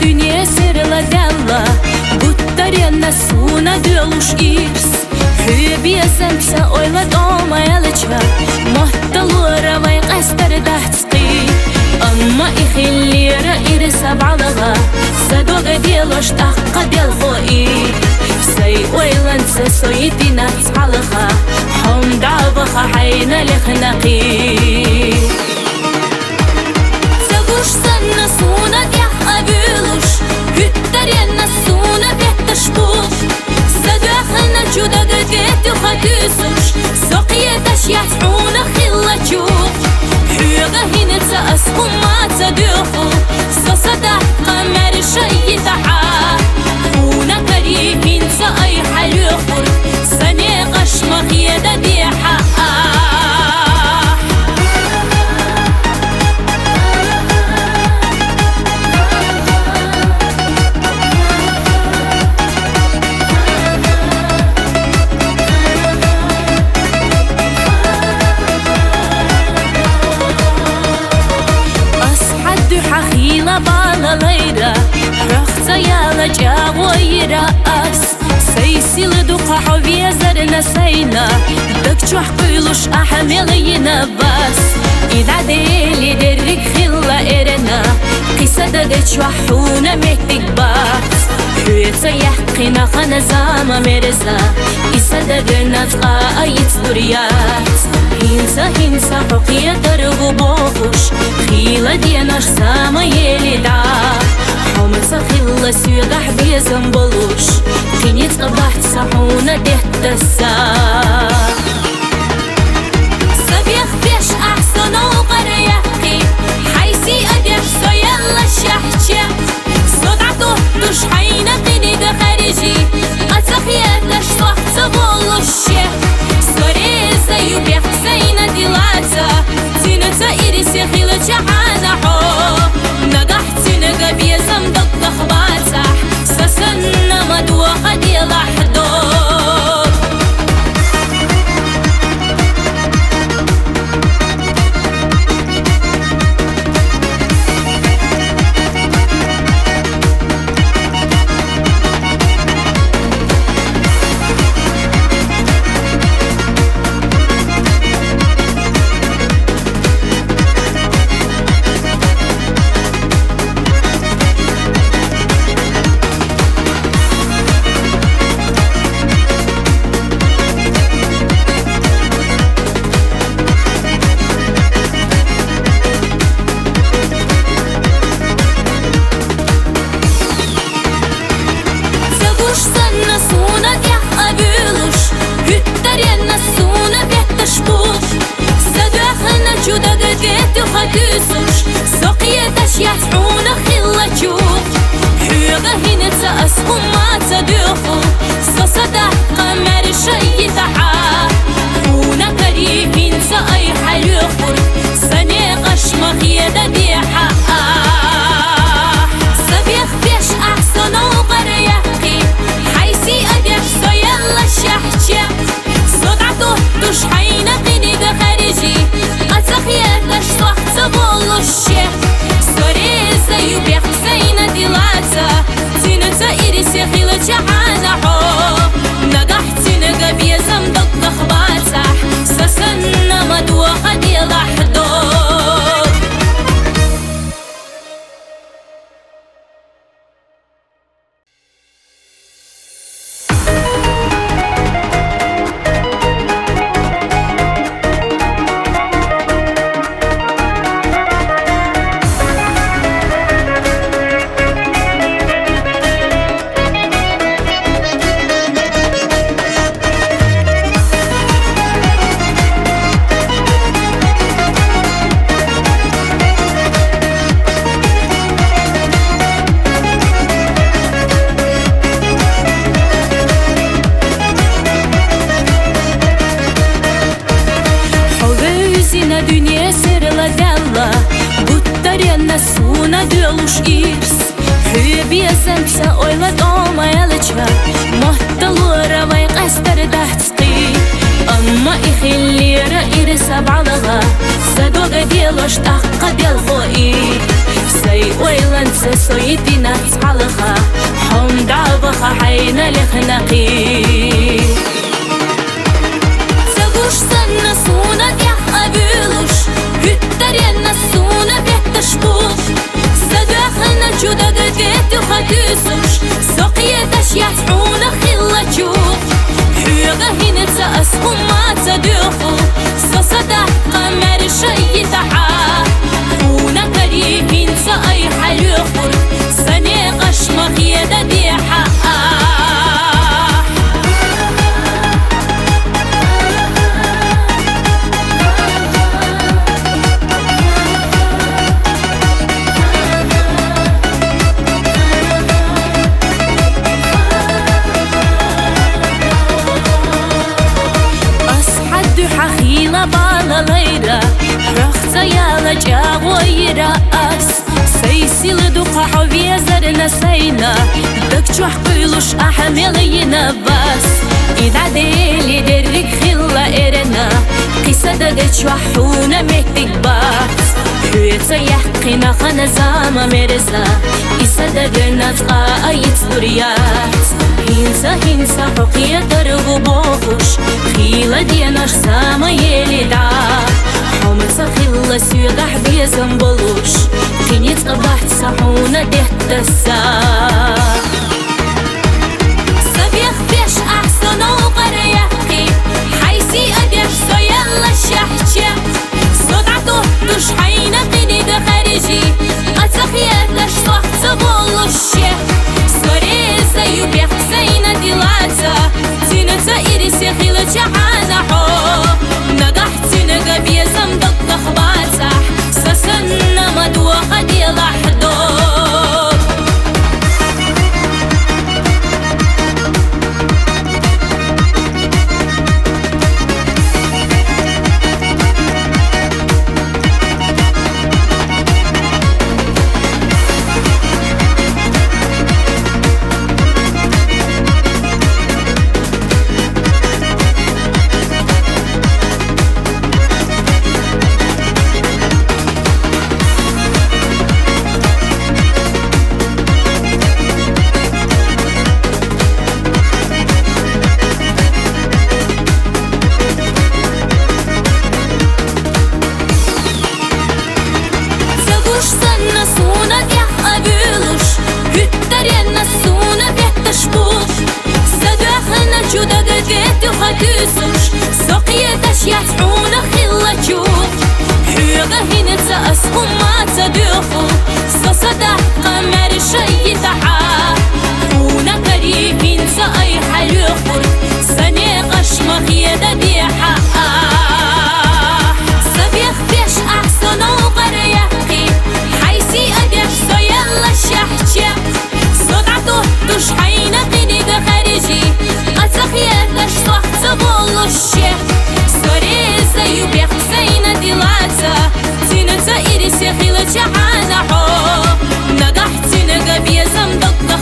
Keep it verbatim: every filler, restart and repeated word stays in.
Дуьне сирла даьлла, гуттаренна суна доьлуш ирс. Хьоьга безам са ойла тӀом аьлча, мотталора вай къаьстар дац кхин. Амма и хиллера ирс бӀалагӀа, са дог делош тӀаккха делхо и. Сай ойланца со йитина цхьалха, хьо-м дӀаваха хьайна лехна кхин. Ца гуш санна суна тӀех а вуьйлуш, гуттаренна суна бетташ бу. Са доьхначу дага тӀе туьха туьйсуш, со кхеташ яц хьуна хиллачух. Хьоьга хӀинца ас хӀумма ца доьху, со са даккха маьрша йитахьа. Хьуна карий хӀинца айхьа лоьхург, са некъаш ма хеда дехьа. Ас хьа дуьхьа хийла бала лайра, хьох ца яла чӀагӀо йира ас. Сай сила дукха хьо везарна сайна, даг чохь къуьйлуш ахьа мел йина вас. И дӀаделе дерриг хилла эрна, кхин са дага чохь хьуна меттиг бац. Хьоьца яьккхина хана зама мерза, и са дага нацкъа а йицлур яц. ХӀинца, хӀинца хьо кхетар ву бохуш, хийла денош зама ели дӀа. Хьо ма ца хилла соьгахь безам болуш, кхин ницкъ бац сан хьуна деттаса. Са бех беш ахь со новкъара яьккхи, хьайн сий а деш со елла шаьхче. Со дӀатоттуш хьайна къиниг хаьржи, ткъа ца хеташ сох ца волуш ше. Со реза ю бех сайна тӀелаца, цуьнца ирсе хилчахьана хьо. Нагахь цуьнга безам даггах бацахь, са санна ма доха делахь дог. Ца гуш санна суна тӀех а вуьйлуш, гуттаренна суна бетташ бу. Са доьхначу дага тӀе туьха туьйсуш, со кхеташ яц хьуна хиллачух. Хьоьга хӀинца ас хӀумма ца доьху, со са даккха маьрша йитахьа. Хьуна карий хӀинца айхьа лоьхург, са некъаш ма хеда дехьа. Са бех беш ахь со новкъара яьккхи, хьайн сий а деш со елла шаьхче. Со дӀатоттуш хьайна къиниг хаьржи, ткъа ца хеташ сох ца волуш ше. Со реза ю бех сайна тӀелаца, цуьнца ирсе хилчахьана хьо. Нагахь цуьнга безам даггах бацахь, са санна ма доха делахь дог. Хьо вевзина дуьне серладаьлла, гуттаренна суна доьлуш ирс. Хьоьга безам са ойла тӀом аьлча, мотталора вай къаьстар дац кхин. Амма и хиллера ирс бӀалагӀа, са дог делош тӀаккха делхо и. Сай ойланца со йитина цхьалха, хьо-м дӀаваха хьайна лехнакхий. Ца гуш санна суна тӀех а вуьйлуш, хӀуьттаренна суна бетташ бу. Са доьхначу дага тӀе туьха туьйсуш, со кхеташ яц хьуна хиллачух. Хьоьга хӀинца ас хӀумма ца доьху, со са даккха маьрша йитахьа. Хьуна карий хӀинца ай хьалоьхур, са некъаш ма хеда дехьа. Ас хьан дуьхьа хийла бала лайра, хьох ца яла чӀагӀо йира ас. Сай сила дукха хьо везарна сайна, даг чохь къуьйлуш ахьа мел йина вас. И дӀадели дерриг хилла эрна, кхин са дага чохь хьуна меттиг бац. Хьоьца яьккхина хана зама мерза, и са дага нацкъа а йицлур яц. ХӀинца, хӀинца хьо кхетар ву бохуш, хийла денош зама ели дӀа. Хьо ма ца хилла соьгахь безам болуш, кхин ницкъ бац сан хьуна деттаса. Са бехбеш ахь со новкъара яьккхи, хьайн сий а беш со елла шехче. Со дӀатоттуш хьайна къиниг харжи, ткъа ца хеташ сох ца воллуш ше. Со реза ю бехк сайна дилаца, цуьнан ца ирсе хилча хьана хьо. Нагахь цуьнга безам даггах бацахь, са санна ма доха делахь дог. Ца гуш санна суна тӀех а вуьйлуш, хӀуьттаренна суна бетташ бу. Са доьхначу дага тӀе туьха туьйсуш, со кхеташ яц хьуна хиллачух. Хьоьга хӀинца ас хӀумма ца доьху, со са даккха маьрша йитахьа. Хьуна карий хӀинца ай хьалоьхур, сан некъаш ма хеда дехьа. Са бехбеш ахь со новкъара яьккхи, хьайн сий а беш со елла шехче. Со дӀатоттуш хьайна къиниг харжи, ткъа ца хеташ сох ца воллуш ше. Со реза ю бехк сайна дилаца, цуьнан ца ирсе хилча хьана хьо. Нагахь цуьнга безам даггах